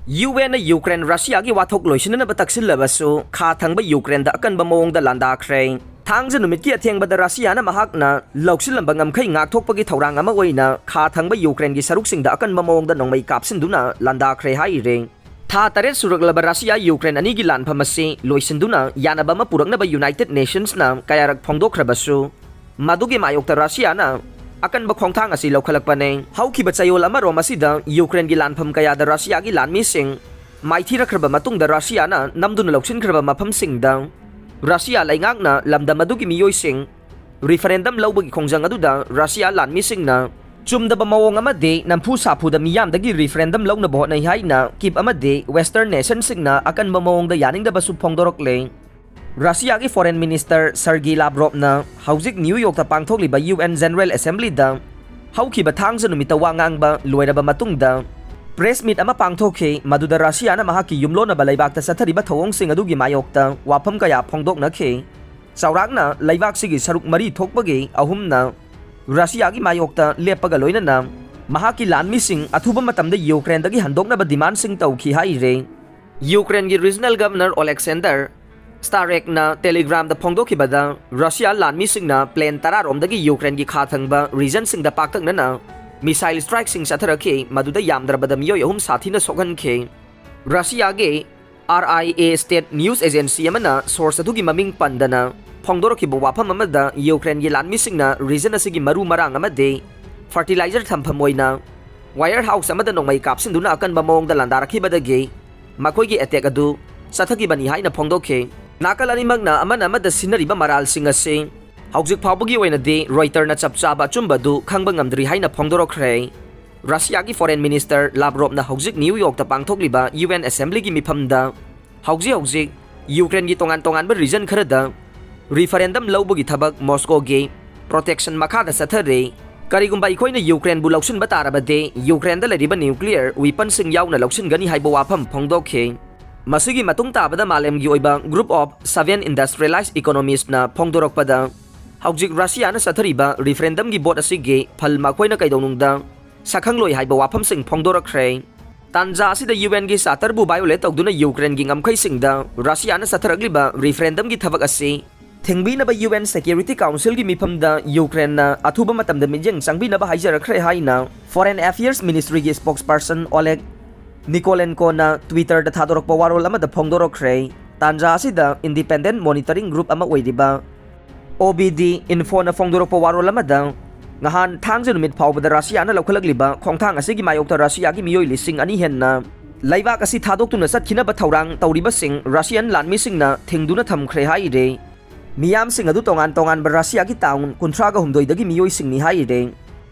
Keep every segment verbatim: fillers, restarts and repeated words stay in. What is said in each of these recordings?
U ꯑꯦꯟꯅ Ukraine ꯔꯁꯤꯌꯥꯒꯤ ꯋꯥꯊꯣꯛ ꯂꯣꯏꯁꯤꯟꯅꯅꯕ ꯇꯛꯁꯤꯜꯂꯕꯁꯨ, ꯈꯥ ꯊꯪꯕ ꯌꯨꯀ꯭ꯔꯦꯟꯗ ꯑꯀꯟꯕ ꯃꯑꯣꯡꯗ ꯂꯥꯟꯗꯥꯈ꯭ꯔꯦ꯫ ꯊꯥꯡꯖ ꯅꯨꯃꯤꯠꯀꯤ ꯑꯊꯦꯡꯕꯗ ꯔꯁꯤꯌꯥꯅ ꯃꯍꯥꯛꯅ ꯂꯧꯁꯤꯜꯂꯝꯕ ꯉꯝꯈꯩ ꯉꯥꯛꯊꯣꯛꯄꯒꯤ ꯊꯧꯔꯥꯡ ꯑꯃ ꯑꯣꯏꯅ ꯈꯥ ꯊꯪꯕ ꯌꯨꯀ꯭ꯔꯦꯟꯒꯤ ꯁꯔꯨꯛꯁꯤꯡꯗ ꯑꯀꯟꯕ ꯃꯑꯣꯡꯗ ꯅꯣꯡꯃꯩ ꯀꯥꯞꯁꯤꯟꯗꯨꯅ ꯂꯥꯟꯗꯥꯈ꯭ꯔꯦ ꯍꯥꯏꯔꯦ꯫ ꯊꯥ ꯇꯔꯦꯠ ꯁꯨꯔꯛꯂꯕ ꯔꯁꯤꯌꯥ ꯌꯨꯀ꯭ꯔꯦꯟ ꯑꯅꯤꯒꯤ ꯂꯥꯟꯐꯝ ꯑꯁꯤ ꯂꯣꯏꯁꯤꯟꯗꯨꯅ ꯌꯥꯅꯕ ꯑꯃ ꯄꯨꯔꯛꯅꯕ ꯌꯨꯅꯥꯏꯇꯦꯗ ꯅꯦꯁꯟꯁꯅ ꯀꯌꯥꯔꯛ ꯐꯣꯡꯗꯣꯛꯈ꯭ꯔꯕꯁꯨ, ꯃꯗꯨꯒꯤ ꯃꯥꯌꯣꯛꯇ ꯔꯁꯤꯌꯥꯅ ꯑꯀꯟꯕ ꯈꯣꯡꯊꯥꯡ ꯑꯁꯤ ꯂꯧꯈꯠꯂꯛꯄꯅꯦ꯫ ꯍꯧꯈꯤꯕ ꯆꯌꯣꯜ ꯑꯃꯔꯣꯝ ꯑꯁꯤꯗ ꯌꯨꯀ꯭ꯔꯦꯟꯒꯤ ꯂꯥꯟꯐꯝ ꯀꯌꯥꯗ ꯔꯁꯤꯌꯥꯒꯤ ꯂꯥꯟꯃꯤꯁꯤꯡ ꯃꯥꯏꯊꯤꯔꯛꯈ꯭ꯔꯕ ꯃꯇꯨꯡꯗ, ꯔꯁꯤꯌꯥꯅ ꯅꯝꯗꯨꯅ ꯂꯧꯁꯤꯟꯈ꯭ꯔꯕ ꯃꯐꯝꯁꯤꯡꯗ ꯔꯁꯤꯌꯥ ꯂꯩꯉꯥꯛꯅ ꯂꯝꯗꯝ ꯑꯗꯨꯒꯤ ꯃꯤꯑꯣꯏꯁꯤꯡ ꯔꯤꯐꯔꯦꯟꯗꯝ ꯂꯧꯕꯒꯤ ꯈꯣꯡꯖꯪ ꯑꯗꯨꯗ ꯔꯁꯤꯌꯥ ꯂꯥꯟꯃꯤꯁꯤꯡꯅ ꯆꯨꯝꯗꯕ ꯃꯑꯣꯡ ꯑꯃꯗꯤ ꯅꯝꯐꯨ ꯁꯥꯐꯨꯗ ꯃꯤꯌꯥꯝꯗꯒꯤ ꯔꯤꯐꯔꯦꯟꯗꯝ ꯂꯧꯅꯕ ꯍꯣꯠꯅꯩ ꯍꯥꯏꯅ ꯀꯤꯞ ꯑꯃꯗꯤ ꯋꯦꯁꯇꯔꯟ ꯅꯦꯁꯟꯁꯤꯡꯅ ꯑꯀꯟꯕ ꯃꯑꯣꯡꯗ ꯌꯥꯅꯤꯡꯗꯕꯁꯨ ꯐꯣꯡꯗꯣꯔꯛꯂꯦ꯫ ꯔꯁꯤꯌꯥꯒꯤ ꯐꯣꯔꯦꯟ ꯃꯤꯅꯤꯁꯇꯔ ꯁꯔꯒꯤ ꯂꯥꯕ꯭ꯔꯣꯞꯅ ꯍꯧꯖꯤꯛ ꯅ꯭ꯌꯨ ꯌꯣꯔꯛꯇ ꯄꯥꯡꯊꯣꯛꯂꯤꯕ ꯌꯨ ꯑꯦꯟ ꯖꯦꯅꯔꯦꯜ ꯑꯦꯁꯦꯝꯕ꯭ꯂꯤꯗ ꯍꯧꯈꯤꯕ ꯊꯥꯡꯖ ꯅꯨꯃꯤꯠꯇ ꯋꯥ ꯉꯥꯡꯕ ꯂꯣꯏꯔꯕ ꯃꯇꯨꯡꯗ ꯄ꯭ꯔꯦꯁ ꯃꯤꯠ ꯑꯃ ꯄꯥꯡꯊꯣꯛꯈꯤ, ꯃꯗꯨꯗ ꯔꯁꯤꯌꯥꯅ ꯃꯍꯥꯛꯀꯤ ꯌꯨꯝꯂꯣꯟꯅꯕ ꯂꯩꯕꯥꯛꯇ ꯆꯠꯊꯔꯤꯕ ꯊꯧꯑꯣꯡꯁꯤꯡ ꯑꯗꯨꯒꯤ ꯃꯥꯌꯣꯛꯇ ꯋꯥꯐꯝ ꯀꯌꯥ ꯐꯣꯡꯗꯣꯛꯅꯈꯤ꯫ ꯆꯥꯎꯔꯥꯛꯅ ꯂꯩꯕꯥꯛꯁꯤꯒꯤ ꯁꯔꯨꯛ ꯃꯔꯤ ꯊꯣꯛꯄꯒꯤ ꯑꯍꯨꯝꯅ ꯔꯁꯤꯌꯥꯒꯤ ꯃꯥꯌꯣꯛꯇ ꯂꯦꯞꯄꯒ ꯂꯣꯏꯅꯅ ꯃꯍꯥꯛꯀꯤ ꯂꯥꯟꯃꯤꯁꯤꯡ ꯑꯊꯨꯕ ꯃꯇꯝꯗ ꯌꯨꯀ꯭ꯔꯦꯟꯗꯒꯤ ꯍꯟꯗꯣꯛꯅꯕ ꯗꯤꯃꯥꯟꯁꯤꯡ ꯇꯧꯈꯤ ꯍꯥꯏꯔꯦ꯫ ꯌꯨꯀ꯭ꯔꯦꯟꯒꯤ ꯔꯤꯖꯅꯦꯜ ꯒꯕꯔꯅꯔ ꯑꯣꯂꯦꯛꯁꯦꯟꯗꯔ ꯁ꯭ꯇꯥꯔꯦꯛꯅ ꯇꯦꯂꯤꯒ꯭ꯔꯥꯝꯗ ꯐꯣꯡꯗꯣꯛꯈꯤꯕꯗ, ꯔꯁꯤꯌꯥ ꯂꯥꯟꯃꯤꯁꯤꯡꯅ ꯄ꯭ꯂꯦꯟ ꯇꯔꯥ ꯔꯣꯝꯗꯒꯤ ꯌꯨꯀ꯭ꯔꯦꯟꯒꯤ ꯈꯥ ꯊꯪꯕ ꯔꯤꯖꯟꯁꯤꯡꯗ ꯄꯥꯛꯇꯛꯅꯅ ꯃꯤꯁꯥꯏꯜ ꯁ꯭ꯇ꯭ꯔꯥꯏꯛꯁꯤꯡ ꯆꯠꯊꯔꯛꯈꯤ, ꯃꯗꯨꯗ ꯌꯥꯝꯗ꯭ꯔꯕꯗ ꯃꯤꯑꯣꯏ ꯑꯍꯨꯝ ꯁꯥꯊꯤꯅ ꯁꯣꯛꯍꯟꯈꯤ꯫ ꯔꯁꯤꯌꯥꯒꯤ R I A state news agency ꯑꯃꯅ ꯁꯣꯔꯁ ꯑꯗꯨꯒꯤ ꯃꯃꯤꯡ ꯄꯟꯗꯅ ꯐꯣꯡꯗꯣꯔꯛꯈꯤꯕ ꯋꯥꯐꯝ ꯑꯃꯗ, ꯌꯨꯀ꯭ꯔꯦꯟꯒꯤ ꯂꯥꯟꯃꯤꯁꯤꯡꯅ ꯔꯤꯖꯟ ꯑꯁꯤꯒꯤ ꯃꯔꯨ ꯃꯔꯥꯡ ꯑꯃꯗꯤ ꯐꯔꯇꯤꯂꯥꯏꯖꯔ ꯊꯝꯐꯝ ꯑꯣꯏꯅ ꯋꯥꯌꯔ ꯍꯥꯎꯁ ꯑꯃꯗ ꯅꯣꯡꯃꯩ ꯀꯥꯞꯁꯤꯟꯗꯨꯅ ꯑꯀꯟꯕ ꯃꯑꯣꯡꯗ ꯂꯥꯟꯗꯥꯔꯛꯈꯤꯕꯗꯒꯤ ꯃꯈꯣꯏꯒꯤ ꯑꯦꯇꯦꯛ ꯑꯗꯨ ꯆꯠꯊꯈꯤꯕꯅꯤ ꯍꯥꯏꯅ ꯐꯣꯡꯗꯣꯛꯈꯤ꯫ ꯅꯥꯀꯜ ꯑꯅꯤꯃꯛꯅ ꯑꯃꯅ ꯑꯃꯗ ꯁꯤꯟꯅꯔꯤꯕ ꯃꯔꯥꯜꯁꯤꯡ ꯑꯁꯤ ꯍꯧꯖꯤꯛ ꯐꯥꯎꯕꯒꯤ ꯑꯣꯏꯅꯗꯤ ꯔꯣꯏꯇꯔꯅ ꯆꯞ ꯆꯥꯕ ꯑꯆꯨꯝꯕ ꯑꯗꯨ ꯈꯪꯕ ꯉꯝꯗ꯭ꯔꯤ ꯍꯥꯏꯅ ꯐꯣꯡꯗꯣꯔꯛꯈ꯭ꯔꯦ꯫ ꯔꯁꯤꯌꯥꯒꯤ ꯐꯣꯔꯦꯟ ꯃꯤꯅꯤꯁꯇꯔ ꯂꯥꯕ꯭ꯔꯣꯞꯅ ꯍꯧꯖꯤꯛ ꯅ꯭ꯌꯨ ꯌꯣꯔꯛꯇ ꯄꯥꯡꯊꯣꯛꯂꯤꯕ ꯌꯨ ꯑꯦꯟ ꯑꯦꯁꯦꯝꯕ꯭ꯂꯤꯒꯤ ꯃꯤꯐꯝꯗ ꯍꯧꯖꯤꯛ ꯍꯧꯖꯤꯛ ꯌꯨꯀ꯭ꯔꯦꯟꯒꯤ ꯇꯣꯉꯥꯟ ꯇꯣꯉꯥꯟꯕ ꯔꯤꯖꯟ ꯈꯔꯗ ꯔꯤꯐꯔꯦꯟꯗꯝ ꯂꯧꯕꯒꯤ ꯊꯕꯛ ꯃꯣꯁꯀꯣꯒꯤ ꯄ꯭ꯔꯣꯇꯦꯛꯁꯟ ꯃꯈꯥꯗ ꯆꯠꯊꯔꯤ꯫ ꯀꯔꯤꯒꯨꯝꯕ ꯑꯩꯈꯣꯏꯅ ꯌꯨꯀ꯭ꯔꯦꯟꯕꯨ ꯂꯧꯁꯤꯟꯕ ꯇꯥꯔꯕꯗꯤ, ꯌꯨꯀ꯭ꯔꯦꯟꯗ ꯂꯩꯔꯤꯕ ꯅ꯭ꯌꯨꯀ꯭ꯂꯤꯌꯔ ꯋꯤꯄꯟꯁꯤꯡ ꯌꯥꯎꯅ ꯂꯧꯁꯤꯟꯒꯅꯤ ꯍꯥꯏꯕ ꯋꯥꯐꯝ ꯐꯣꯡꯗꯣꯛꯈꯤ꯫ ꯃꯁꯤꯒꯤ ꯃꯇꯨꯡ ꯇꯥꯕꯗ ꯃꯥꯂꯦꯝꯒꯤ ꯑꯣꯏꯕ ꯒ꯭ꯔꯨꯞ ꯑꯣꯐ ꯁꯚꯦꯟ ꯏꯟꯗꯁꯇ꯭ꯔꯤꯌꯦꯂꯥꯏꯖ ꯏꯀꯣꯅꯣꯃꯤꯁꯅ ꯐꯣꯡꯗꯣꯔꯛꯄꯗ, ꯍꯧꯖꯤꯛ ꯔꯁꯤꯌꯥꯅ ꯆꯠꯊꯔꯤꯕ ꯔꯤꯐꯔꯦꯟꯗꯝꯒꯤ ꯚꯣꯠ ꯑꯁꯤꯒꯤ ꯐꯜ ꯃꯈꯣꯏꯅ ꯀꯩꯗꯧꯅꯨꯡꯗ ꯁꯛꯈꯪꯂꯣꯏ ꯍꯥꯏꯕ ꯋꯥꯐꯝꯁꯤꯡ ꯐꯣꯡꯗꯣꯔꯛꯈ꯭ꯔꯦ꯫ ꯇꯥꯟꯖꯥ ꯑꯁꯤꯗ ꯌꯨ ꯑꯦꯟꯒꯤ ꯆꯥꯔꯇꯔꯕꯨ violate ꯇꯧꯗꯨꯅ ꯌꯨꯀ꯭ꯔꯦꯟꯒꯤ ꯉꯝꯈꯩꯁꯤꯡꯗ ꯔꯁꯤꯌꯥꯅ ꯆꯠꯊꯔꯛꯂꯤꯕ referendumꯒꯤ ꯊꯕꯛ ꯑꯁꯤ ꯊꯤꯡꯕꯤꯅꯕ ꯌꯨ ꯑꯦꯟ Security Councilꯒꯤ ꯃꯤꯐꯝꯗ ꯌꯨꯀ꯭ꯔꯦꯟꯅ ꯑꯊꯨꯕ ꯃꯇꯝꯗ ꯃꯤꯠꯌꯦꯡ ꯆꯪꯕꯤꯅꯕ ꯍꯥꯏꯖꯔꯛꯈ꯭ꯔꯦ ꯍꯥꯏꯅ Foreign Affairs Ministryꯒꯤ spokesperson Oleg Nikolenkoꯅ Twitterꯗ ꯊꯥꯗꯣꯔꯛꯄ ꯋꯥꯔꯣꯜ ꯑꯃꯗ ꯐꯣꯡꯗꯣꯔꯛꯈ꯭ꯔꯦ꯫ ꯇꯥꯟꯖꯥ ꯑꯁꯤꯗ Independent Monitoring Group ꯑꯃ ꯑꯣꯏꯔꯤꯕ ꯑꯣ ꯕꯤ ꯗꯤ Infoꯅ ꯐꯣꯡꯗꯣꯔꯛꯄ ꯋꯥꯔꯣꯜ ꯑꯃꯗ, ꯅꯍꯥꯟ ꯊꯥꯡꯖ ꯅꯨꯃꯤꯠ ꯐꯥꯎꯕꯗ ꯔꯁꯤꯌꯥꯅ ꯂꯧꯈꯠꯂꯛꯂꯤꯕ ꯈꯣꯡꯊꯥꯡ ꯑꯁꯤꯒꯤ ꯃꯥꯌꯣꯛꯇ ꯔꯁꯤꯌꯥꯒꯤ ꯃꯤꯑꯣꯏ ꯂꯤꯁꯤꯡ ꯑꯅꯤ ꯍꯦꯟꯅ ꯂꯩꯕꯥꯛ ꯑꯁꯤ ꯊꯥꯗꯣꯛꯇꯨꯅ ꯆꯠꯈꯤꯅꯕ ꯊꯧꯔꯥꯡ ꯇꯧꯔꯤꯕꯁꯤꯡ Russian ꯂꯥꯟꯃꯤꯁꯤꯡꯅ ꯊꯤꯡꯗꯨꯅ ꯊꯝꯈ꯭ꯔꯦ ꯍꯥꯏꯔꯦ꯫ ꯃꯤꯌꯥꯝꯁꯤꯡ ꯑꯗꯨ ꯇꯣꯉꯥꯟ ꯇꯣꯉꯥꯟꯕ ꯔꯁꯤꯌꯥꯒꯤ town ꯀꯨꯟꯊ꯭ꯔꯥꯒ ꯍꯨꯝꯗꯣꯏꯗꯒꯤ ꯃꯤꯑꯣꯏꯁꯤꯡꯅꯤ ꯍꯥꯏꯔꯦ꯫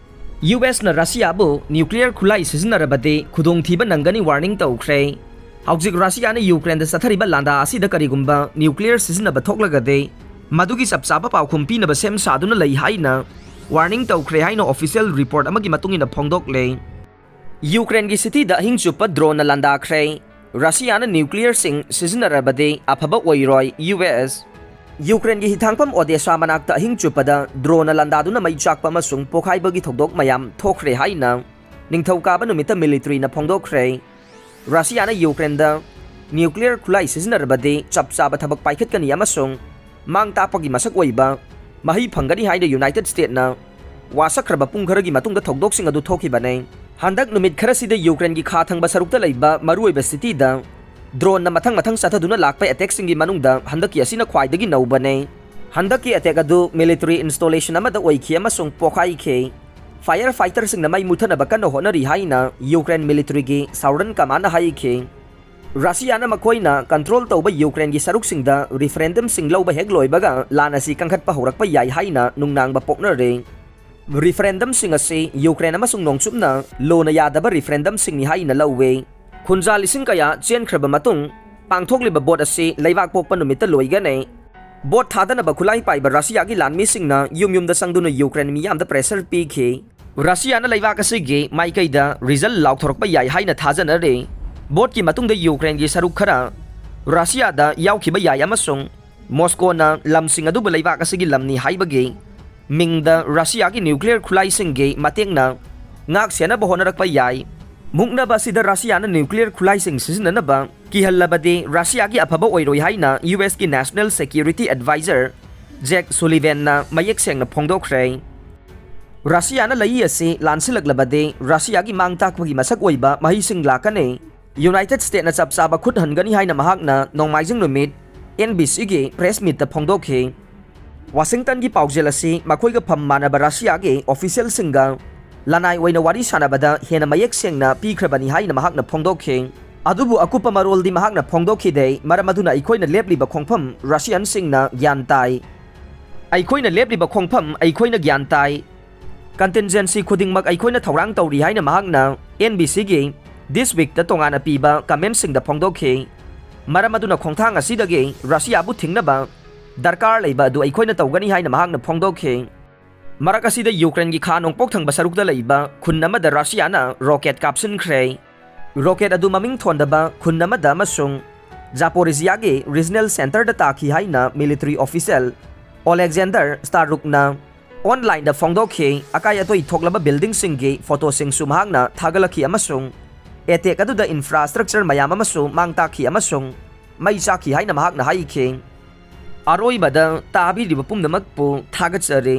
ꯌꯨ ꯑꯦꯁꯅ ꯔꯁꯤꯌꯥꯕꯨ nuclear ꯈꯨꯠꯂꯥꯏ ꯁꯤꯖꯤꯟꯅꯔꯕꯗꯤ ꯈꯨꯗꯣꯡꯊꯤꯕ ꯅꯪꯒꯅꯤ warning ꯇꯧꯈ꯭ꯔꯦ꯫ ꯍꯧꯖꯤꯛ ꯔꯁꯤꯌꯥꯅ ꯌꯨꯀ꯭ꯔꯦꯟꯗ ꯆꯠꯊꯔꯤꯕ ꯂꯥꯟꯗꯥ ꯑꯁꯤꯗ ꯀꯔꯤꯒꯨꯝꯕ nuclear ꯁꯤꯖꯤꯟꯅꯕ ꯊꯣꯛꯂꯒꯗꯤ ꯃꯗꯨꯒꯤ ꯆꯞ ꯆꯥꯕ ꯄꯥꯎꯈꯨꯝ ꯄꯤꯅꯕ ꯁꯦꯝ ꯁꯥꯗꯨꯅ ꯂꯩ ꯍꯥꯏꯅ warning ꯇꯧꯈ꯭ꯔꯦ ꯍꯥꯏꯅ official report ꯑꯃꯒꯤ ꯃꯇꯨꯡ ꯏꯟꯅ ꯐꯣꯡꯗꯣꯛꯂꯦ꯫ ꯌꯨꯀ꯭ꯔꯦꯟꯒꯤ cityꯗ ꯑꯍꯤꯡ ꯆꯨꯞꯄ droneꯅ ꯂꯥꯟꯗꯥꯈ꯭ꯔꯦ꯫ ꯔꯁꯤꯌꯥꯅ nuclearꯁꯤꯡ ꯁꯤꯖꯤꯟꯅꯔꯕꯗꯤ ꯑꯐꯕ ꯑꯣꯏꯔꯣꯏ, ꯌꯨ ꯑꯦꯁ꯫ ꯌꯨꯀ꯭ꯔꯦꯟꯒꯤ ꯍꯤꯊꯥꯡꯐꯝ ꯑꯣꯗꯦꯁꯥ ꯃꯅꯥꯛꯇ ꯑꯍꯤꯡ ꯆꯨꯞꯄꯗ droneꯅ ꯂꯥꯟꯗꯥꯗꯨꯅ ꯃꯩ ꯆꯥꯛꯄ ꯑꯃꯁꯨꯡ ꯄꯣꯈꯥꯏꯕꯒꯤ ꯊꯧꯗꯣꯛ ꯃꯌꯥꯝ ꯊꯣꯛꯈ꯭ꯔꯦ ꯍꯥꯏꯅ ꯅꯤꯡꯊꯧꯀꯥꯕ ꯅꯨꯃꯤꯠꯇ militaryꯅ ꯐꯣꯡꯗꯣꯛꯈ꯭ꯔꯦ꯫ ꯔꯁꯤꯌꯥꯅ ꯌꯨꯀ꯭ꯔꯦꯟꯗ nuclear ꯈꯨꯠꯂꯥꯏ ꯁꯤꯖꯤꯟꯅꯔꯕꯗꯤ ꯆꯞ ꯆꯥꯕ ꯊꯕꯛ ꯄꯥꯏꯈꯠꯀꯅꯤ ꯑꯃꯁꯨꯡ ꯃꯥꯡ ꯇꯥꯛꯄꯒꯤ ꯃꯁꯛ ꯑꯣꯏꯕ ꯃꯍꯩ ꯐꯪꯒꯅꯤ ꯍꯥꯏꯅ United Statesꯅ ꯋꯥꯁꯛꯈ꯭ꯔꯕ ꯄꯨꯡ ꯈꯔꯒꯤ ꯃꯇꯨꯡꯗ ꯊꯧꯗꯣꯛꯁꯤꯡ ꯑꯗꯨ ꯊꯣꯛꯈꯤꯕꯅꯤ꯫ ꯍꯟꯗꯛ ꯅꯨꯃꯤꯠ ꯈꯔꯁꯤꯗ ꯌꯨꯀ꯭ꯔꯦꯟꯒꯤ ꯈꯥ ꯊꯪꯕ ꯁꯔꯨꯛꯇ ꯂꯩꯕ ꯃꯔꯨꯑꯣꯏꯕ cityꯗ droneꯅ ꯃꯊꯪ ꯃꯊꯪ ꯆꯠꯊꯗꯨꯅ ꯂꯥꯛꯄ attackꯁꯤꯡꯒꯤ ꯃꯅꯨꯡꯗ ꯍꯟꯗꯛꯀꯤ ꯑꯁꯤꯅ ꯈ꯭ꯋꯥꯏꯗꯒꯤ ꯅꯧꯕꯅꯤ꯫ ꯍꯟꯗꯛꯀꯤ attack ꯑꯗꯨ military installation ꯑꯃꯗ ꯑꯣꯏꯈꯤ ꯑꯃꯁꯨꯡ ꯄꯣꯈꯥꯏꯈꯤ꯫ Fire fighterꯁꯤꯡꯅ ꯃꯩ ꯃꯨꯊꯠꯅꯕ ꯀꯟꯅ ꯍꯣꯠꯅꯔꯤ ꯍꯥꯏꯅ ꯌꯨꯀ꯭ꯔꯦꯟ militaryꯒꯤ Southern Commandꯅ ꯍꯥꯏꯈꯤ꯫ ꯔꯁꯤꯌꯥꯅ ꯃꯈꯣꯏꯅ control ꯇꯧꯕ ꯌꯨꯀ꯭ꯔꯦꯟꯒꯤ ꯁꯔꯨꯛꯁꯤꯡꯗ referendumꯁꯤꯡ ꯂꯧꯕ ꯍꯦꯛ ꯂꯣꯏꯕꯒ ꯂꯥꯟ ꯑꯁꯤ ꯀꯟꯈꯠꯄ ꯍꯧꯔꯛꯄ ꯌꯥꯏ ꯍꯥꯏꯅ ꯅꯨꯡꯅꯥꯡꯕ ꯄꯣꯛꯅꯔꯦ꯫ Referendumꯁꯤꯡ ꯑꯁꯤ ꯌꯨꯀ꯭ꯔꯦꯟ ꯑꯃꯁꯨꯡ ꯅꯣꯡꯆꯨꯞꯅ ꯂꯣꯅ ꯌꯥꯗꯕ referendumꯁꯤꯡꯅꯤ ꯍꯥꯏꯅ ꯂꯧꯋꯦ꯫ ꯈꯨꯟꯖꯥ ꯂꯤꯁꯤꯡ ꯀꯌꯥ ꯆꯦꯟꯈ꯭ꯔꯕ ꯃꯇꯨꯡ ꯄꯥꯡꯊꯣꯛꯂꯤꯕ vote ꯑꯁꯤ ꯂꯩꯕꯥꯛ ꯄꯣꯛꯄ ꯅꯨꯃꯤꯠꯇ ꯂꯣꯏꯒꯅꯤ꯫ Vote ꯊꯥꯗꯅꯕ ꯈꯨꯠꯂꯥꯏ ꯄꯥꯏꯕ ꯔꯁꯤꯌꯥꯒꯤ ꯂꯥꯟꯃꯤꯁꯤꯡꯅ ꯌꯨꯝ ꯌꯨꯝꯗ ꯆꯪꯗꯨꯅ ꯌꯨꯀ꯭ꯔꯦꯟ ꯃꯤꯌꯥꯝꯗ pressure ꯄꯤꯈꯤ꯫ ꯔꯁꯤꯌꯥꯅ ꯂꯩꯕꯥꯛ ꯑꯁꯤꯒꯤ ꯃꯥꯏꯀꯩꯗ result ꯂꯥꯎꯊꯣꯔꯛꯄ ꯌꯥꯏ ꯍꯥꯏꯅ ꯊꯥꯖꯅꯔꯤ꯫ Voteꯀꯤ ꯃꯇꯨꯡꯗ ꯌꯨꯀ꯭ꯔꯦꯟꯒꯤ ꯁꯔꯨꯛ ꯈꯔ ꯔꯁꯤꯌꯥꯗ ꯌꯥꯎꯈꯤꯕ ꯌꯥꯏ ꯑꯃꯁꯨꯡ ꯃꯣꯁꯀꯣꯅ ꯂꯝꯁꯤꯡ ꯑꯗꯨꯕꯨ ꯂꯩꯕꯥꯛ ꯑꯁꯤꯒꯤ ꯂꯝꯅꯤ ꯍꯥꯏꯕꯒꯤ ꯃꯤꯡꯗ ꯔꯁꯤꯌꯥꯒꯤ nuclear ꯈꯨꯠꯂꯥꯏꯁꯤꯡꯒꯤ ꯃꯇꯦꯡꯅ ꯉꯥꯛ ꯁꯦꯟꯅꯕ ꯍꯣꯠꯅꯔꯛꯄ ꯌꯥꯏ꯫ ꯃꯨꯛꯅꯕ ꯑꯁꯤꯗ ꯔꯁꯤꯌꯥꯅ ꯅ꯭ꯌꯨꯀ꯭ꯂꯤꯌꯔ ꯈꯨꯠꯂꯥꯏꯁꯤꯡ ꯁꯤꯖꯤꯟꯅꯅꯕ ꯀꯤꯍꯜꯂꯕꯗꯤ ꯔꯁꯤꯌꯥꯒꯤ ꯑꯐꯕ ꯑꯣꯏꯔꯣꯏ ꯍꯥꯏꯅ ꯌꯨ ꯑꯦꯁꯀꯤ National Security Advisor Jack Sullivanꯅ ꯃꯌꯦꯛ ꯁꯦꯡꯅ ꯐꯣꯡꯗꯣꯛꯈ꯭ꯔꯦ꯫ ꯔꯁꯤꯌꯥꯅ ꯂꯩ ꯑꯁꯤ ꯂꯥꯟꯁꯤꯜꯂꯛꯂꯕꯗꯤ ꯔꯁꯤꯌꯥꯒꯤ ꯃꯥꯡ ꯇꯥꯛꯄꯒꯤ ꯃꯁꯛ ꯑꯣꯏꯕ ꯃꯍꯩꯁꯤꯡ ꯂꯥꯛꯀꯅꯤ꯫ ꯌꯨꯅꯥꯏꯇꯦꯗ ꯁ꯭ꯇꯦꯠꯅ ꯆꯞ ꯆꯥꯕ ꯈꯨꯠ ꯍꯟꯒꯅꯤ ꯍꯥꯏꯅ ꯃꯍꯥꯛꯅ ꯅꯣꯡꯃꯥꯏꯖꯤꯡ ꯅꯨꯃꯤꯠ ꯑꯦꯟ ꯕꯤ ꯁꯤꯒꯤ ꯄ꯭ꯔꯦꯁ ꯃꯤꯠꯇ ꯐꯣꯡꯗꯣꯛꯈꯤ꯫ ꯋꯥꯁꯤꯡꯇꯟꯒꯤ ꯄꯥꯎꯖꯦꯜ ꯑꯁꯤ ꯃꯈꯣꯏꯒ ꯐꯝ ꯃꯥꯟꯅꯕ ꯔꯁꯤꯌꯥꯒꯤ ꯑꯣꯐꯤꯁꯤꯌꯦꯜꯁꯤꯡꯒ ꯂꯅꯥꯏ ꯑꯣꯏꯅ ꯋꯥꯔꯤ ꯁꯥꯟꯅꯕꯗ ꯍꯦꯟꯅ ꯃꯌꯦꯛ ꯁꯦꯡꯅ ꯄꯤꯈ꯭ꯔꯕꯅꯤ ꯍꯥꯏꯅ ꯃꯍꯥꯛꯅ ꯐꯣꯡꯗꯣꯛꯈꯤ꯫ ꯑꯗꯨꯕꯨ ꯑꯀꯨꯞꯄ ꯃꯔꯣꯜꯗꯤ ꯃꯍꯥꯛꯅ ꯐꯣꯡꯗꯣꯛꯈꯤꯗꯦ, ꯃꯔꯝ ꯑꯗꯨꯅ ꯑꯩꯈꯣꯏꯅ ꯂꯦꯞꯂꯤꯕ ꯈꯣꯡꯐꯝ ꯔꯁꯤꯌꯟꯁꯤꯡꯅ ꯒ꯭ꯌꯥꯟ ꯇꯥꯏ꯫ ꯑꯩꯈꯣꯏꯅ ꯂꯦꯞꯂꯤꯕ ꯈꯣꯡꯐꯝ ꯑꯩꯈꯣꯏꯅ ꯒ꯭ꯌꯥꯟ ꯇꯥꯏ꯫ ꯀꯟꯇꯤꯟꯖꯦꯟꯁꯤ ꯈꯨꯗꯤꯡꯃꯛ ꯑꯩꯈꯣꯏꯅ ꯊꯧꯔꯥꯡ ꯇꯧꯔꯤ ꯍꯥꯏꯅ ꯃꯍꯥꯛꯅ ꯑꯦꯟ ꯕꯤ ꯁꯤꯒꯤ This Weekꯇ ꯇꯣꯉꯥꯟꯅ ꯄꯤꯕ ꯀꯃꯦꯟꯁꯤꯡꯗ ꯐꯣꯡꯗꯣꯛꯈꯤ꯫ ꯃꯔꯝ ꯑꯗꯨꯅ ꯈꯣꯡꯊꯥꯡ ꯑꯁꯤꯗꯒꯤ ꯔꯁꯤꯌꯥꯕꯨ ꯊꯤꯡꯅꯕ ꯗꯔꯀꯥꯔ ꯂꯩꯕ ꯑꯗꯨ ꯑꯩꯈꯣꯏꯅ ꯇꯧꯒꯅꯤ ꯍꯥꯏꯅ ꯃꯍꯥꯛꯅ ꯐꯣꯡꯗꯣꯛꯈꯤ꯫ ꯃꯔꯛ ꯑꯁꯤꯗ ꯌꯨꯀ꯭ꯔꯦꯟꯒꯤ ꯈꯥ ꯅꯣꯡꯄꯣꯛ ꯊꯪꯕ ꯁꯔꯨꯛꯇ ꯂꯩꯕ ꯈꯨꯟ ꯑꯃꯗ ꯔꯁꯤꯌꯥꯅ ꯔꯣꯀꯦꯠ ꯀꯥꯞꯁꯤꯟꯈ꯭ꯔꯦ꯫ ꯔꯣꯀꯦꯠ ꯑꯗꯨ ꯃꯃꯤꯡ ꯊꯣꯟꯗꯕ ꯈꯨꯟ ꯑꯃꯗ ꯑꯃꯁꯨꯡ ꯖꯥꯄꯣꯔꯤꯖꯤꯌꯥꯒꯤ ꯔꯤꯖꯅꯦꯜ ꯁꯦꯟꯇꯔꯗ ꯇꯥꯈꯤ ꯍꯥꯏꯅ ꯃꯤꯂꯤꯇꯔꯤ ꯑꯣꯐꯤꯁꯤꯌꯦꯜ ꯑꯣꯂꯦꯛꯖꯦꯟꯗꯔ ꯁ꯭ꯇꯥꯔꯨꯛꯅ ꯑꯣꯟꯂꯥꯏꯟꯗ ꯐꯣꯡꯗꯣꯛꯈꯤ꯫ ꯑꯀꯥꯏ ꯑꯇꯣꯏ ꯊꯣꯛꯂꯕ ꯕꯤꯜꯗꯤꯡꯁꯤꯡꯒꯤ ꯐꯣꯇꯣꯁꯤꯡꯁꯨ ꯃꯍꯥꯛꯅ ꯊꯥꯒꯠꯂꯛꯈꯤ ꯑꯃꯁꯨꯡ ꯑꯦꯇꯦꯛ ꯑꯗꯨꯗ ꯏꯟꯐ꯭ꯔꯥꯁ꯭ꯇ꯭ꯔꯛꯆꯔ ꯃꯌꯥꯝ ꯑꯃꯁꯨ ꯃꯥꯡ ꯇꯥꯛꯈꯤ ꯑꯃꯁꯨꯡ ꯃꯩ ꯆꯥꯛꯈꯤ ꯍꯥꯏꯅ ꯃꯍꯥꯛꯅ ꯍꯥꯏꯈꯤ꯫ ꯑꯔꯣꯏꯕꯗ ꯇꯥꯕꯤꯔꯤꯕ ꯄꯨꯝꯅꯃꯛꯄꯨ ꯊꯥꯒꯠꯆꯔꯤ꯫